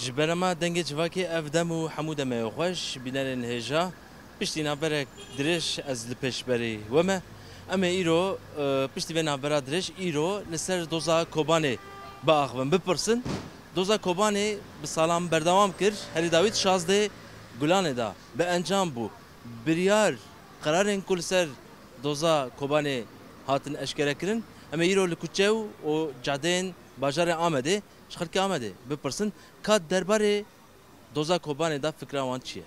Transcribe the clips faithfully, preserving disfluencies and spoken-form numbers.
Ji berema Dengê Civakê ev dem û hemû demê xweş, bînerên hêja. Piştî navberek dirêj ez li pêşberî we me. Em ê îro, e, piştî vê navbera dirêj îro li ser doza Kobanê biaxivin, bipirsin. Doza Kobanê bi salan berdewam kir, herî dawî di şazdeh Gulanê de bi encam bû. Biryar, qerarên ku li ser doza Kobanê hatin eşkere kirin, em ê îro li kuçe û, û cadeyên bajarê Amedê ji xelkê Amedê bipirsin, ka derbarê doza Kobanê de fikra wan çi ye?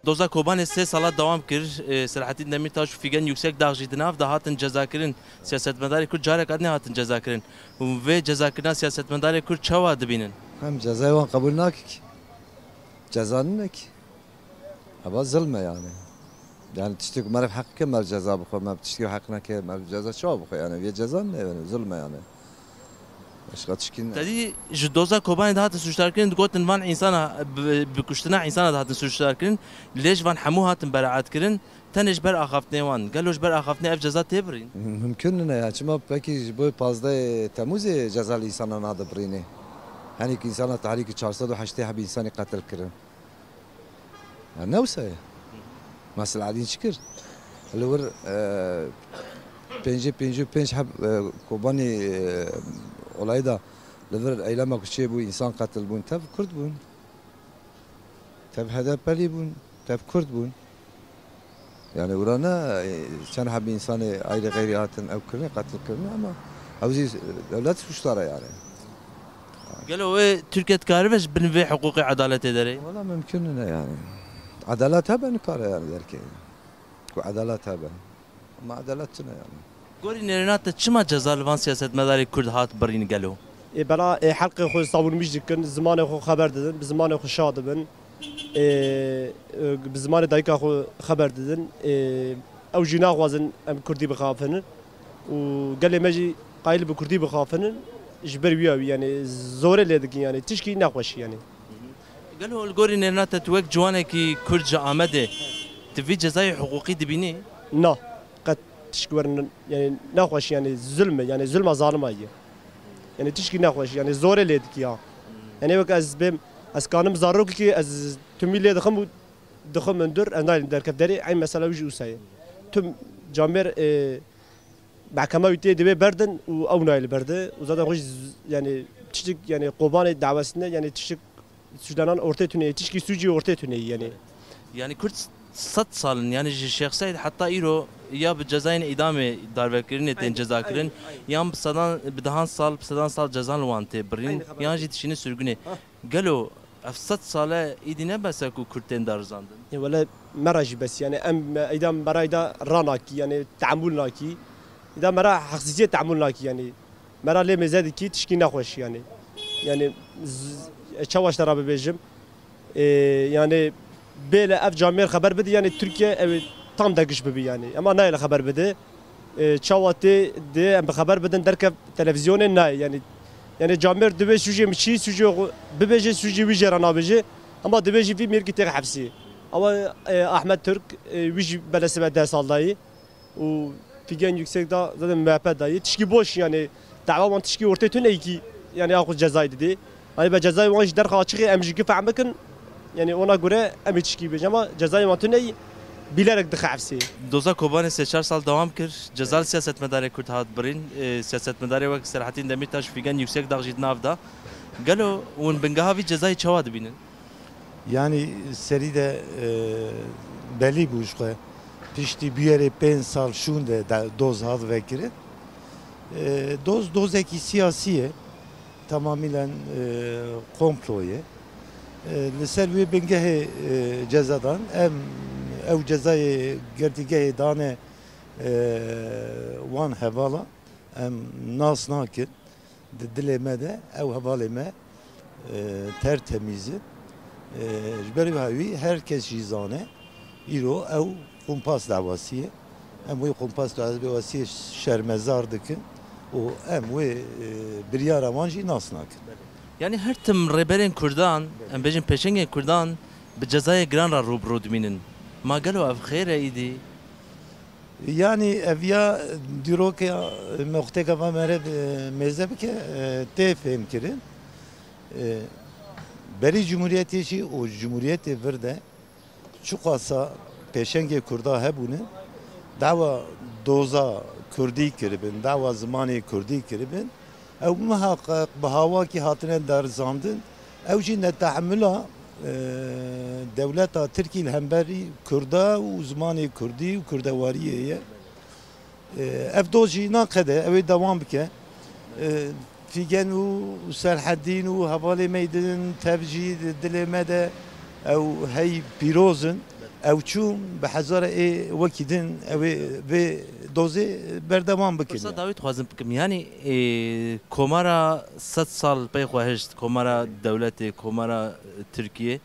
Doza Kobanê sê sala dewam kir. E, Selahattin Demirtaş û Figen Yüksekdağ jî di nav de hatin cezakirin. Siyasetmedarê Kurd carek adine hatin cezakirin. Hûn vê cezakirina siyasetmedarê Kurd çawa dibînin? Em cezayê wan qebûl nakin ki. Ceza nîne ki. Heba zilm e yani. Yani tiştê ku meriv heq ke meriv ceza bixwe, meriv tiştê heq neke meriv ceza çawa bixwe yani? Vê ceza nîne yani, zilm e yani. Başka tişkî ne. Tedî ji doza Kobanê de hatin sûcdar kirin, digotin van însana bi, bi kuştina însana de hatin sûcdar kirin. Lê ji van hemû hatin beraat kirin. Tenê ji ber axaftinê wan. Gelo ji ber axaftinê ev ceza tê birîn? Mümkün nîne ya. Çima pekî ji bo pazdeh Temmuzê ceza li însana nade birînê? Henî ku însana tarî ku çar sed û heştê heb însanî qetil kirin. Ya ne wisa ye? Mesela Elîn Çikir. Li wir, e, pêncî, pêncî û pênc heb, e, Kobanî, e, olayî da li vir eylema ku çêbû, însan qetil bûn, tev Kurd bûn. Tev H D P'lî bûn, tev Kurd bûn. Yani wira ne, e, çend heb însanê ayrı gayrî hatin ew kirinê, qetil kirinê ama ew zî, e, dewlet suçdar e yani. Gelo wê Tirkiye dikaribe ji bin vê hiqûqê edaletê derê? Wala mümkün nîne yani. Edalet hebe nikare yani derkê. Ku edalet hebe. Ama edalet çi ne yani? Gorî nêrîna te çima ceza li van siyasetmedarê Kurd hat birîn gelo? Ê bela, ê helqê xwe savûnmîş dikin, zimanê xwe xeber didin, bi zimanê xwe şa dibin. Ê, e, bi zimanê dayika xwe xeber didin. Ê, ew jî naxwazin em Kurdî bixafinin. Û gelê me jî qayil bi Kurdî bixafinin. Ji ber wî ya wî, yani, zorê lê dikin, yani, tişkî nexweşî, yani. Gelo li gorî nêrîna te tu wek ciwanekî Kurd ji Amedê, tu vî cezayê hiqûqî dibînî? Na, qet tişk werin, yani, nexweşî, yani, zulm e, yani, zulma zalima ye. Yani, tişkî nexweşî, yani, zorê lê dikî ya. Yani, wek ez bêm, ez kanim zarokekî, ez timî lê dixim û dixim hundir, ez naylim derkev derê, eyn mesela wî jî wisa ye. Tim camêr, e, Mehkema wî tê divê berdin û ew nayê li berde. Û zaten xwe jî z-, yani tiştik yani Kobanê dawesine yani tiştik suçlanan ortê tune, tişkî sucî ortê tune yani. Yani Kurd sed sal in, yani ji Şêx Seîd heta îro ya bi cezayên îdamê darvekirinê tên ceza kirin, yan bi sedan, bi dehan sal, bi sedan sal cezan li wan tê birîn, yan jî dişîne sirgûnê. Gelo ev sed sal e, îdî ne bes e ku Kurd tên darizandin? Ê, wele me re jî bes, yani em, e, îda me re îda ranakî, yani tehamûl nakî. Îda me re heqsiziyê tehamûl nakî, yani me re lê mêze dikî, tişkî nexweş, yani. Yani z-, e, çawa ji te re bibêjim? Ê, yani bêle ev camêr xeber bidî, yani Tirkiye ew ê tam degiş bibî, yani. Ema nayê li xeber bidî. E, çawa tê dê em bi xeber bidin derkev televizyonê nayê. Yani, yani camêr divê sûcê min çî, sûcê xwe bibêje, sûcê wî jê re nabêje. Ama divê jî vî mêrkî têxe hepsî. Ama, e, Ahmet Türk, e, wî jî belê sibe deh sal dayî. Û Figen Yüksek da zaten M H P dayî. Tişkî boş yani. Dawa wan tişkî ortê tune ki yani axwe cezayê didê. Hani be cezayê wan jî derxa açık em jî ki fehm bikin. Yani ona göre em ê tişkî bêjin ama cezayê wan tune bilerek dixefsê. Doza Kobanê sê çar sal dewam kir. Ceza li siyasetmedarê Kurd hat birîn. E, siyasetmedarê wek Selahattin Demirtaş, Figen Yüksekdağ jî di nav de. Gelo hûn bingeha vî cezayê çawa dibînin? Yani serî de, e, belî bû ji xwe. Piştî bûyerê pênc sal şûn de, de doz hat vekirin. E, doz, dozekî siyasî ye. Tamamîlen, e, komplo ye. E, li ser wê bingehê, e, ceza dan, em ew cezayê girtîgehê dane, e, wan hevala, em nas nakin. Di dilê me de ew hevalê me, e, tertemîz in. E, ji ber wî her kes jî zane, îro ew kompas dawasiyê. Em wê kompas dawasiyê şermezar dikin û em wê, e, biryara wan jî nas nakin. Yanî her tim rêberên Kurdan, em bêjin pêşengên Kurdan bi cezayê giran re rû bi rû dimînin. Ma gelo ev xêr e îdî? Yanî ev ya dîroka me wextê gava mere, e, mêze bike, e, tê fêhmkirin. E, berî Cumhuriyetê jî û Cumhuriyetê vir de çiqasa pêşengê Kurda hebûne, dawa doza Kurdî kiribin, dawa zimanê Kurdî kiribin. Ew muheqeq bi hawakî hatine darizandin. Ew jî netehemila, e, dewleta Tirkî li hemberî Kurda û zimanê Kurdî û Kurdewariyê ye. E, ev doz jî naqede, ew ê dewam bike. E, Fîgen û Serhedîn û hevalê me din tev jî di dilê me de ew hey pîroz in. Ew çûn bi hezara ê wekî din ew ê vê dozê berdewam bikin. Pirsa dawî dixwazim bikim. Yanî, e, komara sed sal pey xwe hişt, komara dewletê, komara, e, Tirkiyê,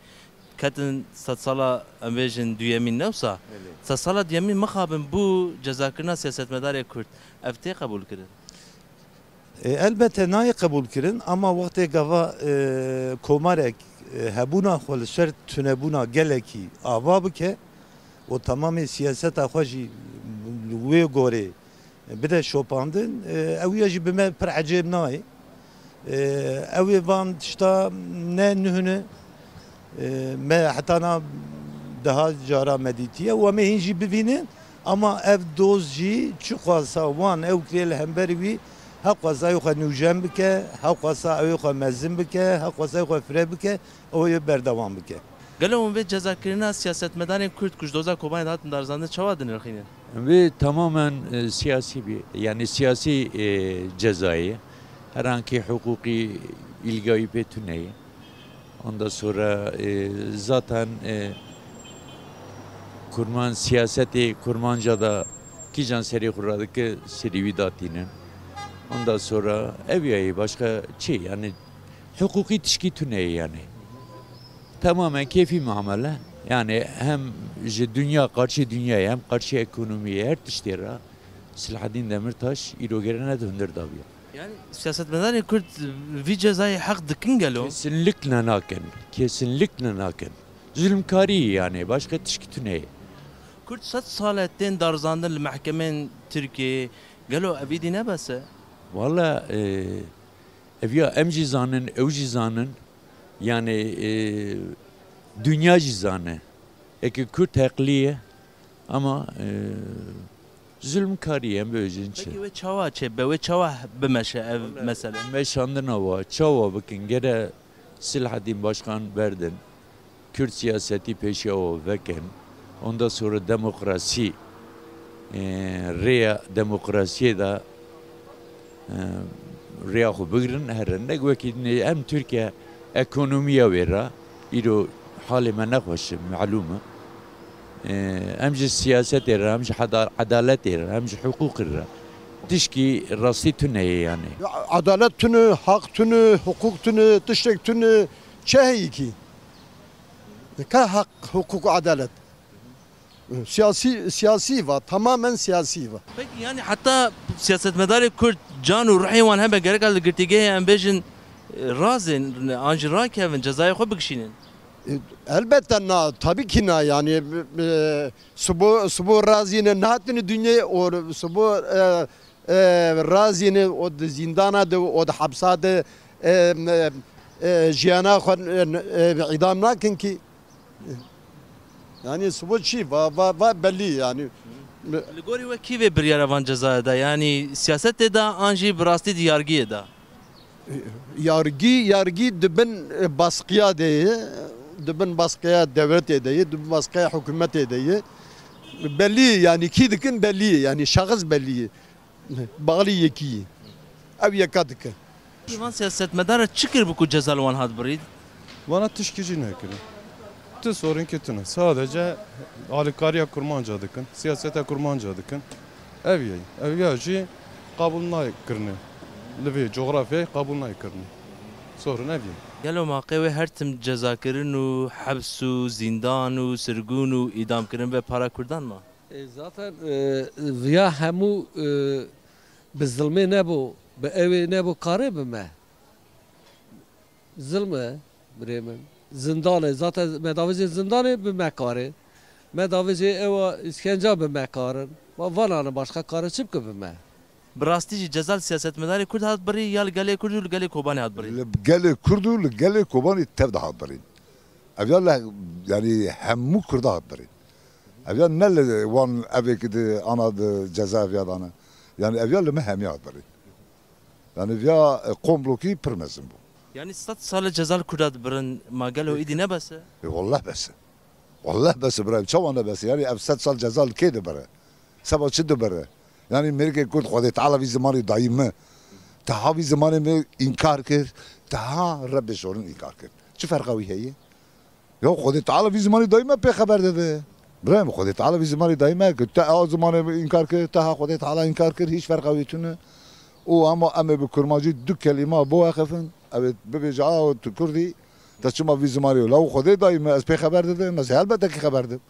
ketin sedsala, em bêjin, duyemîn, ne wisa? Belê. Sedsala duyemîn mixabin bû cezakirina siyasetmedarê Kurd. Ev tê qebûlkirin? E, elbette nayê qebûlkirin, ama wextê gava, e, komarek, e, hebûna xwe li ser tunebûna gelekî ava bike û temamê siyaseta xwe jî li wê gorê bide şopandin, e, ew ya jî bi me pir ecêb nayê. E, ew ê van tişta ne nuh ne, e, me heta na deha cara me dîtiye û em ê hîn jî bivînin, ama ev doz jî çiqasa wan ew kirê li hemberî wî, hewqasa ew xwe nûjen bike, hewqasa ew xwe mezin bike, hewqasa ew xwe fire bike, ew ê berdewam bike. Gelo hûn vê cezakirina siyasetmedarên Kurd ku ji doza Kobanê dihatin darizandin çawa dinirxînin? Vê tamamen, e, siyasî bî. Yani siyasî, e, cezayê. Herhangi hukuki ilgayî pê tune ye. Ondan sonra, e, zaten, e, kurman siyasetê kurmanca da kîjan serê xwe radike serî wî datînin. Ondan sonra ev yayê başka çi yani hukuki tişkî tune ye yani. Tamamen keyfî muamele. Yani hem ji dünya, karşı dünyaya hem karşı ekonomiye her tiştê re Selahaddin Demirtaş îro gerene di hundir daviya. Yani siyasetmedarên Kurd vî cezayê heq dikin gelo? Kesinlikle nakin. Kesinlikle nakin. Zulmkarî yani. Başka tişkî tune ye. Kurd sed sal e tên darizandin li mehkemên Tirkiyeyê. Gelo ev îdî ne bes e? Valla, e, ev ya em jî zanin, ew jî zanin. Yani, e, dünya jî zane. Eke Kurd heqlî ye, ama, e, zulmkarî ye, em bêjin çi. Peki wê çawa çêbe, wê çawa bimeşe ev mesele? Meşandina wa çawa bikin, gere Selahaddin Başkan berdin, Kurd siyasetî pêşiya wa vekin, ondan sonra demokrasî, e, rêya demokrasiyê de, e, rêya xwe bigirin, herin. Ne wekî nê-, em Tirkiye ekonomiya wê re, îro halê me nexweş e, malûm e. E, em ji siyasetê re, em ji heda-, edaletê re, em ji hiqûqê re. Tişkî rastî tune ye yani. Ya, edalet tune, haq tune, hiqûq tune, tiştek tune, çi heyî kî? Ka haq, hiqûq û edalet? Siyasî, siyasî va, tamamen siyasî va. Peki yani heta siyasetmedarê Kurd can û ruhê wan hebe gereka li girtîgehê em bêjin, e, razên, an jî rakevin, cezayê xwe bikişînin? E, elbette na, tabii ki na, yani, e, sibo, sibo razî ne, nehatine dinyê, o sibo, e, e, razî ne, o di zîndana de, o di hepsa de, e, e, e, jiyana xwe, e, e, îdam nakin ki. Yani sibo çi? Va, va, va belî yani. Li gorî we kî vê biryara van cezaya da? Yani siyasetê da an jî bi rastî di yargiyê da? Yargî, yargî di bin, e, baskıya de ye, di bin baskıya dewletê de ye, di bin baskıya hikûmetê de ye. Belî ye, yani kî dikin belî ye, yani şahıs belî ye. Bağlı yekî ye. Ev yeka dike. Van siyasetmedara çi kiribû ku ceza li wan hat birî? Vana tişkî jî nekirin. Ti sorînkê tune. Sadece alîkariya kurmanca dikin, siyaseta kurmanca dikin. Ev ye. Ev ya jî qebûl nayê kirine. Li vê cografyayê qebûl nayê kirinê. Sorin ev ye. Gelo maqê wê her tim cezakirin û heps û zîndan û sirgûn û îdamkirin ve para Kurdan ma? E, zaten, e, viya hemû, e, bi zilmê nebû, bi ewê nebû, karê bi me. Zilm e, birê min. Zindan e. Zaten me davêjê zindanê bi me karê. Me davêjê ewa îşkenca bi me karin. Va-, vana ne başka karê çi bike bi me? Bi rastî jî ceza li siyasetmedarê Kurd hat birî ya li gelê Kurd û li gelê Kobanê hat birî? Li gelê Kurd û li gelê Kobanê tev de hat birîn. Ev ya li, yanî hemû Kurda hat birîn. Ev ya ne li wan evê ki di ana di ceza ev ya dane. Yanî ev ya li me hemî hat birîn. Yanî viya, e, komblokî pir mezin bû. Yanî sed sal e ceza li Kurda dibirin, ma gelo êdî ne bes e? E, wallah bes e. Wallah bes e birayê, çawa ne bes e? Yanî ev sed sal ceza li kê dibire? Seba çi dibire? Yanî mêrikê Kurd Xwedê Teala vî zimanê dayî me. Teha vî zimanê me înkar kir, teha Rebbê şorin înkar kir. Çi ferqa wî heye? Ya Xwedê Teala vî zimanî dayî me pê xeber dide. Birayê min, Xwedê Teala vî zimanî dayî me, ku te ew zimanê înkar kir, te ha Xwedê Teala înkar kir, hîç ferqa wî tune. Û hema em ê bi kurmancî du kelîma biweqifin, ew ê bibêje, "A, tu kurd î, te çima vî zimanî?" La Xwedê dayî me, ez pê xeber didim, ez helbet ki xeber dim.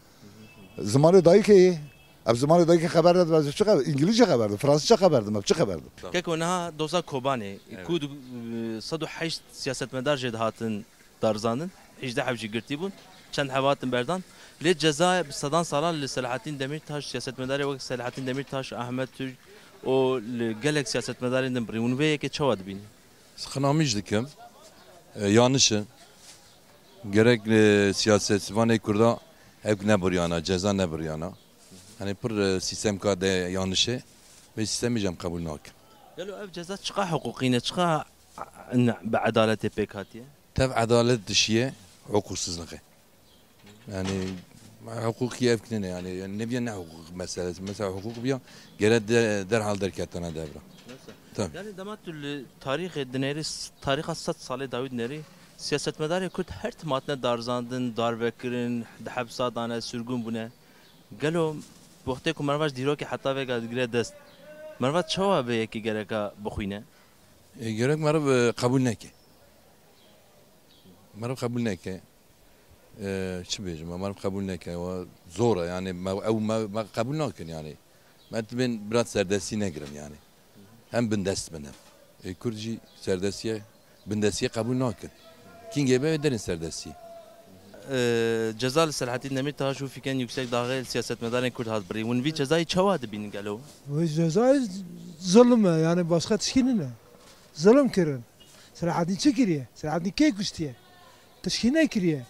Zimanê dayîkê ye. Ev zimanê dayîkê xeber didim, ez çi xeber, îngilîzce xeber dim, fransizce xeber dim, ev çi xeber dim? Keko, niha doza Kobanê, Evet. ku du-, sed û heşt siyasetmedar jê dihatin darizandin, hejdeh heb jî girtî bûn, çend heb hatin berdan. Lê ceza bi sedan sala li Selahattîn Demîrtaş, siyasetmedarê wek Selahattîn Demîrtaş, Ahmet Türk û li gelek siyasetmedarên din birî. Hûn vê yekê çawa dibînin? Ez xinamîş dikim. E, yanlış e. Gerek, e, siyasetvanê Kurda hevk nebiriyana, ceza nebiriyana. Yanî pir, e, sîstemka de yanlış e. Vê sîstemê jî em qebûl nakin. Gelo ev ceza çiqa hiqûqî ne, çiqa, e, bi edaletê pêk hatiye? Tev edalet dişiye, hiqûqsizlik e. Yanî, hiqûqî ev kinine yanî, yanî nebiye ne hiqûq meselesi. Mesela hiqûq biya, gere de-, derhal derketana devra. Mesela, Tabii. yanî dema tu li tarîxê dinêrî, s-, tarîxa sed salê dawî dinêrî, siyasetmedarê Kurd her tim hatine darizandin, darvekirin, di hepsa dane, sirgûn bûne. Gelo wextê ku merva ji dîrokê heta vêga digire dest, merva çawa vê yekê gereka bixwîne? E, gerek meriv, e, qebûl neke. Meriv qebûl neke. E, çi bêjim, meriv qebûl neke. Wa zor e, yanî me, ew me, me qebûl nakin yanî. Me dibên birat serdestî negirin yanî. Em bindest bin em. E, Kurd jî serdestiye, bindestiye qebûl nakin. Kîngê be derên serdestî. E, ceza li Selahattîn Demîrtaş û Figen Yüksekdağê li siyasetmedarên Kurd hat birî. Hûn vî cezayî çawa dibînin gelo? Vî cezayî zulm e, yanî başka tişkî nîne. Zulm kirin. Selahattîn çi kiriye? Selahattîn kê kuştiye? Tişkî nekiriye.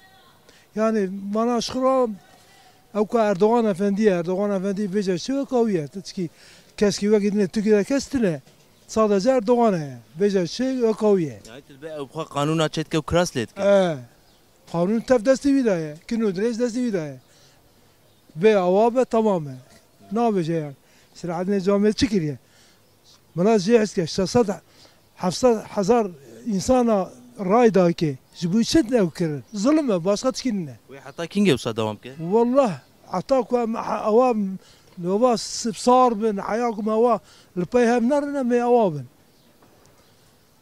Yanî, mana ji xwe re ew ku Erdogan Efendî ye, Erdogan Efendî bêje çi weka wî ye. Tişkî keskî wekî din e, Tirkiyê de kes tune. Sadece Erdogan heye. Bêje çi weka wî ye. Yani, tu dibê ew bi xwe qanûna çêdike û kiras lê dike. E, qanûn tev destê wî de ye. Kin û dirêj destê wî de ye. Bê awa be, tamam e. Nabêje yani. Selahaddînê Camiyê çi kiriye? Mela jê hezke şeş sed, heft sed hezar însana ray dake. Ji bo çi ew kirin? Zulm e, başka tişkî nîne. Wê heta kîngê wisa dewam ke? Wallah, heta ku em he-, ewa nova sar bin, heya ku me ewa li pey hev nerin, em ê ewa bin.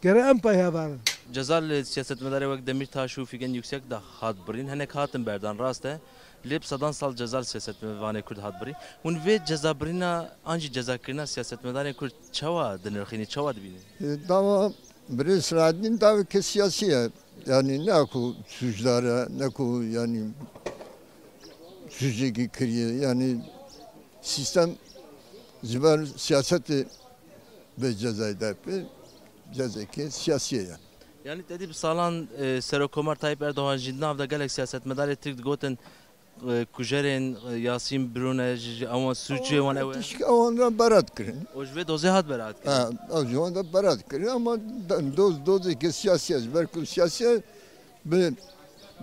Gere em pey hev herin. Ceza li siyasetmedarê wek Demîrtaş û Figen Yüksekdağ hat birîn. Hinek hatin berdan, rast e. Lê bi sedan sal ceza li siyasetmevanê Kurd hat birîn. Hûn vê cezabirîna an jî cezakirina siyasetmedarên Kurd çawa dinirxînî, çawa dibînî? E, dava birê Selahaddîn daveke siyasî ye. Yani ne ku suçdar e, ne ku yani suçekî kiriye. Yani sîstem ji ber siyasetê vê cezayê derpê, cezeke siyasî ye yani. Yani te dî bi salan, e, Serokkomar Tayyip Erdogan jî di nav de gelek siyasetmedarê Tirk digotin, e, kujerên, e, Yasîn Birûne ji, ji ewan sûcê wan ew e. Tişkî ewan re berat kirin. O ji vê dozê hat berat kirin. Ha, ew ji wan de berat kirin ama de-, doz, dozeke siyasî ye. Ji ber ku siyasî ye, bi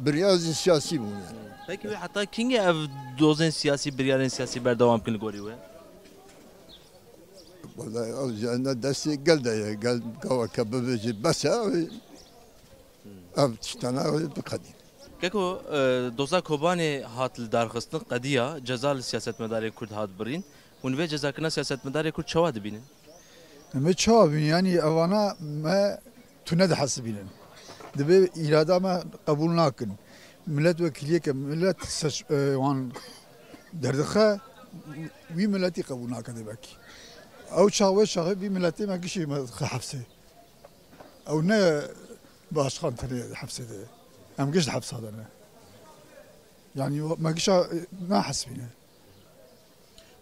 biryarên siyasî bûne. Peki wê heta kîngê ev dozên siyasî, biryarên siyasî berdewam kin li gorî we? Wele ew jî ne destê gel de ye. Gel gaweke bibêje bes e, ew, ev tiştana ew biqedî. Keko, e, doza Kobanê hat li darxistin, qediya, ceza li siyasetmedarê Kurd hat birîn. Hûn vê cezakirina siyasetmedarê Kurd çawa dibînin? Em ê çawa bînin? Yanî evana me tune dihesibînin. Dibê îrada me qebûl nakin. Millet wekîliyeke millet seç, e, wan derdixe, wî milletî qebûl nake demek. Ew çax wê çaxê vî milletê me gişî me dixe hefsê. Ew ne başkan tenê hefsê de. Em giş di hepsa de ne. Yanî me gişa, e, nahesibîne.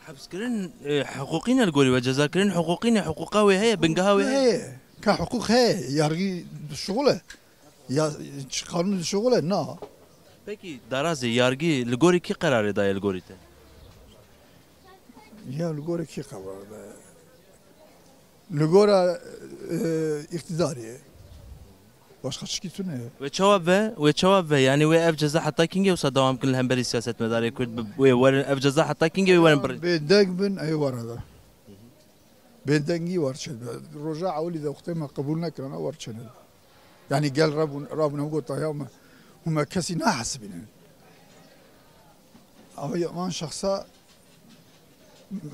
Hepskirin, e, hiqûqî ne li gorî we, cezakirin hiqûqî ne, hiqûqa wê heye, bingeha wê heye. Heye. Ka hiqûq heye, yargî dişuxule. Ya, çi qanûn dişuxule? Na. Pekî, darazê, yargî li gorî kî qerarê daye li gorî te? Ya, li gorî kî qerar daye? Li gora, e, îqtîdarê. Başqa çikî tune. Wê çawa be? Wê çawa be? Yanî wê ev ceza heta kîngê wisa dewam kin li hemberî siyasetmedarê Kurd bi-, wê werin, ev ceza heta kîngê wê werin birin? Bêdeng bin, ê were de. Bêdengî wer çêdibe. Roja ewilî de wextê me qebûl nekirana wer çêne. Yanî gel rabûn, rabûne got ya me, hûn me kesî nahesibînin. Ew ê van şexsa,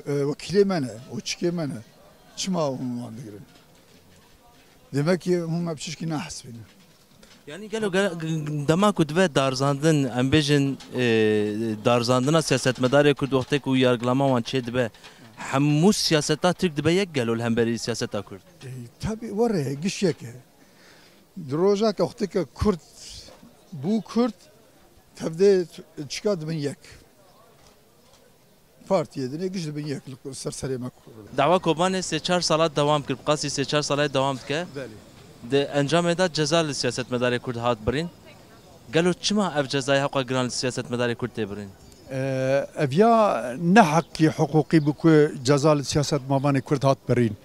e, wekîlê me ne, û çikê me ne. Çima hûn wan digirin? Demek ki hûn me bi çişkî nahesibînin. Yanî gelo, gel-, g-, g-, dema ku dibe darzandin, em bêjin, e, darzandina siyasetmedarê Kurd wextê ku yargilama wan çêdibe, hemû siyaseta Tirk dibe yek gelo li hemberî siyaseta Kurd? E, tabî were, giş yek e. Di rojake wextê ke Kurd bû Kurd, tevdê çika dibin yek. Partiyê din ê giş dibin yek li ser serê me Kurd. Dawa Kobanê sê çar sala dewam kir, bi qasî sê çar salay dewam dike. Belê. Di encamê de ceza li siyasetmedarê Kurd hat birîn. Gelo çima ev cezayê hewqa giran li siyasetmedarê Kurd tê birîn? Ee, ev ya ne heqî hiqûqî bû ku ceza li siyasetmevanê Kurd hat birîn.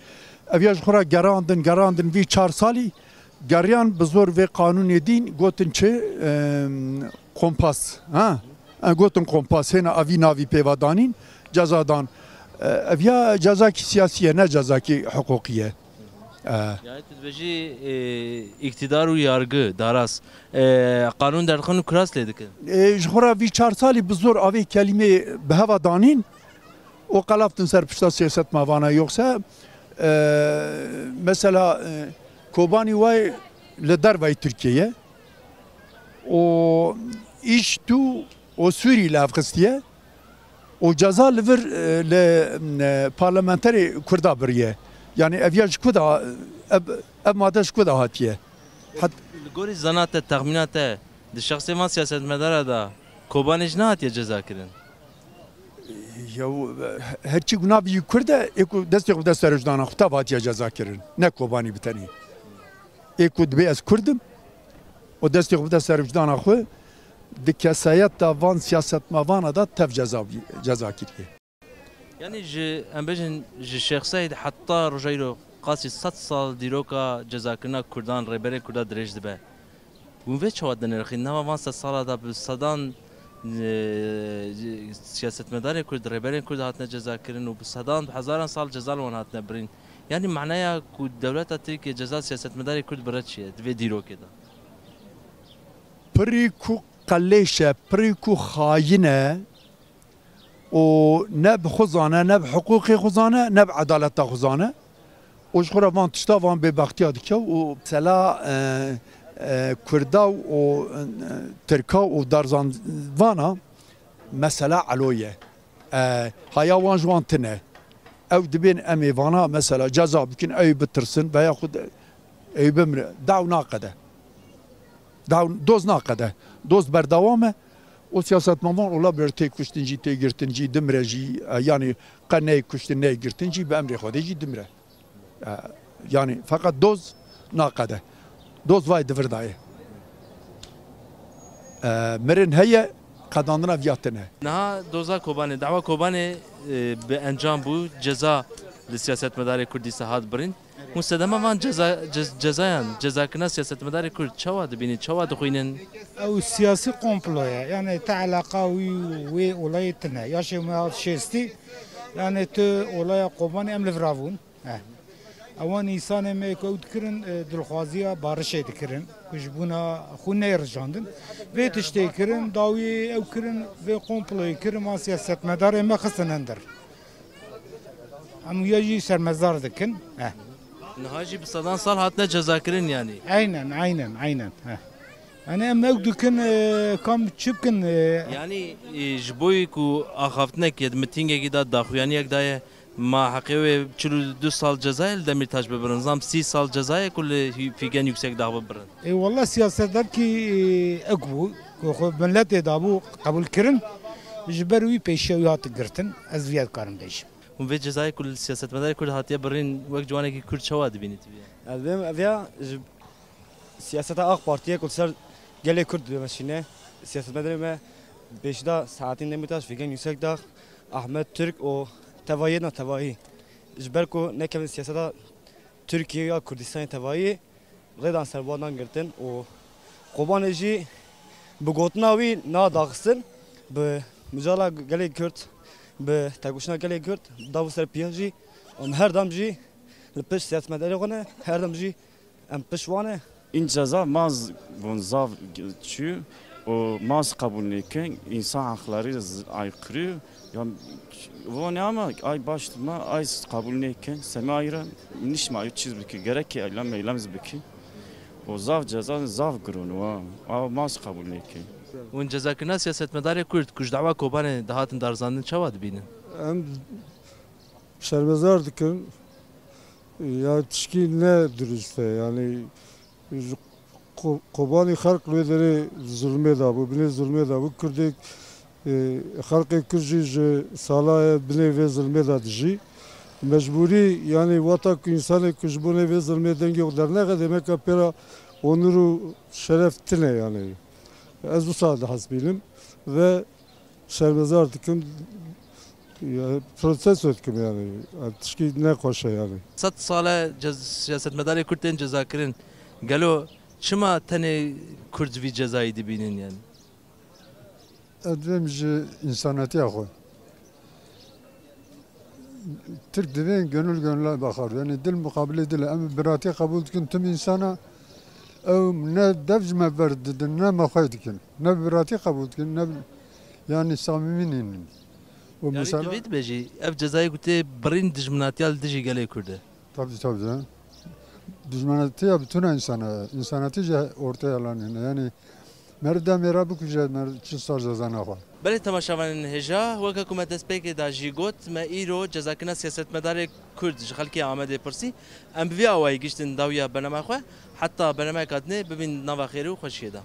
Ev ya ji xwe re gerandin, gerandin vî çar salî, geriyan bi zor vê qanûnê dîn gotin çi? Em, kompas, ha? Em gotin kompas, hêna evî navî pêva danîn, ceza dan. E, ev ya cezakî siyasî ye, ne cezakî hiqûqî ye. E. Yani tu dibêjî, e, îktidar û yargı, daras, e, qanûn derdixin û kiras lê dikin. E, ji xwe re vî çar salî bi zor avê kelîmê bi heva danîn û qelaftin ser pişta siyasetmevana. Yoksa, e, mesela, e, Kobanî way li dervayî Tirkiyê ye. û îş tu û Sûrî li hev xistiye û ceza li vir, e, li, e, parlamenterê Kurda biriye. Yani ev ya ji ku de, ev, ev made ji ku de hatiye? Het- Li gorî zana te, texmîna te, di şexsê van siyasetmedara de Kobanê jî nehatiye ceza kirin? Yew, herçî ku navî Kurd e, ê ku destê xwe bi dest serûjdana xwe tev hatiye ceza kirin. Ne Kobanî bi tenê. Ê ku dibê ez Kurd im û destê xwe bide serûjdana xwe, di kesayeta van siyasetmevana de tev ceza bî-, ceza kiriye. Yanî ji, em bêjin, ji Şêx Seîd heta roja îro qasî sed sal dîroka cezakirina Kurdan, rêberên Kurda dirêj dibe. Hûn vê çawa dinirxîn? Nava van sed sala de bi sedan, e, siyasetmedarê Kurd, rêberên Kurd hatine cezakirin û bi sedan, bi hezaran sal ceza li wan hatine birîn. Yanî manaya ku dewleta Tirkiye ceza siyasetmedarê Kurd bire çi ye di vê dîrokê de? Pirî ku qelêş e, pirî ku xayîn e, û ne bi xwe zane, ne bi hiqûqê xwe zane, ne bi edaleta xwe zane. Û ji xwe re van tişta, van bêbextiya dike û mesela, e, e, Kurda û, e, Tirka û darzandvana mesela elo ye. E, haya wan ji wan tune. Ew dibên em ê vana mesela ceza bikin, ew ê bitirsin veya xwe de, ew ê bimire. Daw naqede. Daw, doz naqede. Doz berdewam e. O siyasetmevan ola bir tê kuştin jî, tê girtin jî, dimire jî, e, yani qe neyê kuştin, neyê girtin jî bi emrê Xwedê jî dimire. E, yani feqet doz naqede. Doz vay di vir dayê. E, mirin heye, qedandina viya tine. Niha doza Kobanê, dawa Kobanê, e, bi encam bû, ceza li siyasetmedarê Kurd dîsa hat birîn. Hûn sedema van ceza-, ce-, cezayan, cezakirina siyasetmedarê Kurd çawa dibînin, çawa dixwînin? Ew siyasî komplo ye. Yani te eleqa wî û wê olayê tine. Yaşê me hat şêstî. Yani tu olaya Kobanê em li vir avûn. Heh. Ewan însanê me ku ew dikirin, e, dilxwaziya barişê dikirin. Ku ji bûna xwe neyê rijandin. Vê tiştê kirin, dawiyê ew kirin, vê komployê kirin, ma siyasetmedarê me xistin endir. Em wiya jî şermezar dikin. Heh. Niha jî bi sedan sal hatine cezakirin yanî. Aynen, aynen, aynen. Heh. Yani em ew dikin, e, kam çi bikin, e, Yanî e, ji bo ku axaftinekê, mitîngekî de daxuyaniyek daye, ma heqê wê çil û du sal cezayê li Demîrtaş bibirin. Zam sî sal cezayê ku li Fîgen Yüksekdağ bibirin. E, wallah siyasetdar ki, e, ek bû, ku xwe miletê dabû qebûl kirin, ji ber wî pêşiya wî hati girtin, ez viya dikarim bêjim. Hûn vê cezayê ku li siyasetmedarê Kurd hatiye birîn wek ciwanekî Kurd çawa dibînî tu vê? Ez bêm ev ya ji siyaseta A K Partiyê ku li ser gelê Kurd dimeşîne. Siyasetmedarê me pêşî de Selahattin Demirtaş, Fîgen Yüksekdağ, Ahmet Türk û tevayê na tevayî. Ji ber ku nekevin siyaseta Tirkiye ya Kurdistanê tevayî, rêdan ser wan dan girtin û Kobanê jî bi gotina wî nadaxistin, bi micala gelê Kurd, bi tekoşîna gelê Kurd, dav û ser piya jî, em her dem jî li pişt siyasetmedarê xwe ne, her dem jî em pişt wan e. În ceza maz von zav çü û maz qebûl nêkin, însan heqlarî aykırı. Ya von ama ay baş ma ay qebûl nêkin, sema ayra nişma çiz biki, gerek ki eylem meylem biki. O zav ceza zav giron wa. A maz qebûl nêkin. Hûn cezakirina siyasetmedarê Kurd ku ji dawa Kobanê dihatin darizandin çawa dibînin? Em şermezar dikin. Ya tişkî ne dirust e. Yani ji Ko- Kobanî xelq li wê derê zulmê de bû, binê zulmê de bû. Kurdê, e, xelqê Kurd jî ji sala ye binê vê zulmê de dijî. Mecbûrî, yani wata ku însanê ku ji bo nê vê zulmê dengê xwe dernexe, demeka pêra onur û şeref tine yani. Ez wisa dihesibînim ve şermezar dikim, ya, protesto dikim yani. Ev tişkî ne xweş e yani. Sed sal e cez- siyasetmedarê Kurd tên cezakirin. Gelo çima tenê Kurd vî cezayî dibînin yani? Ez dibêm ji însanetiya xwe. Tirk divê gönül gönüle bakar. Yani dil muqabilê dil. Em biratî qebûl dikin tim însana. Ew ne dev ji me berdidin, ne me xwe dikin. Ne bi biratî qebûl dikin, ne bi- yani samîmî nînin. Û Yani tu mesela vê dibêjî, ev cezayê ku tê birîn dijminatiya li dijî gelê Kurd e. Tabii tabii. Dijminatiya bütün insana, insanatî jî ortaya lanîne. Yani meri demê re bikuje, meri çi sar ceza naxwe. Belê temaşevanên hêja, weke ku me destpêkê de jî got, me îro cezakirina siyasetmedarê Kurd ji xelkê Amedê pirsî. Em bi vî awayî giştin dawiya bernameya xwe. Heta bernameya katine bibîn nava xêr û xweşiyê de.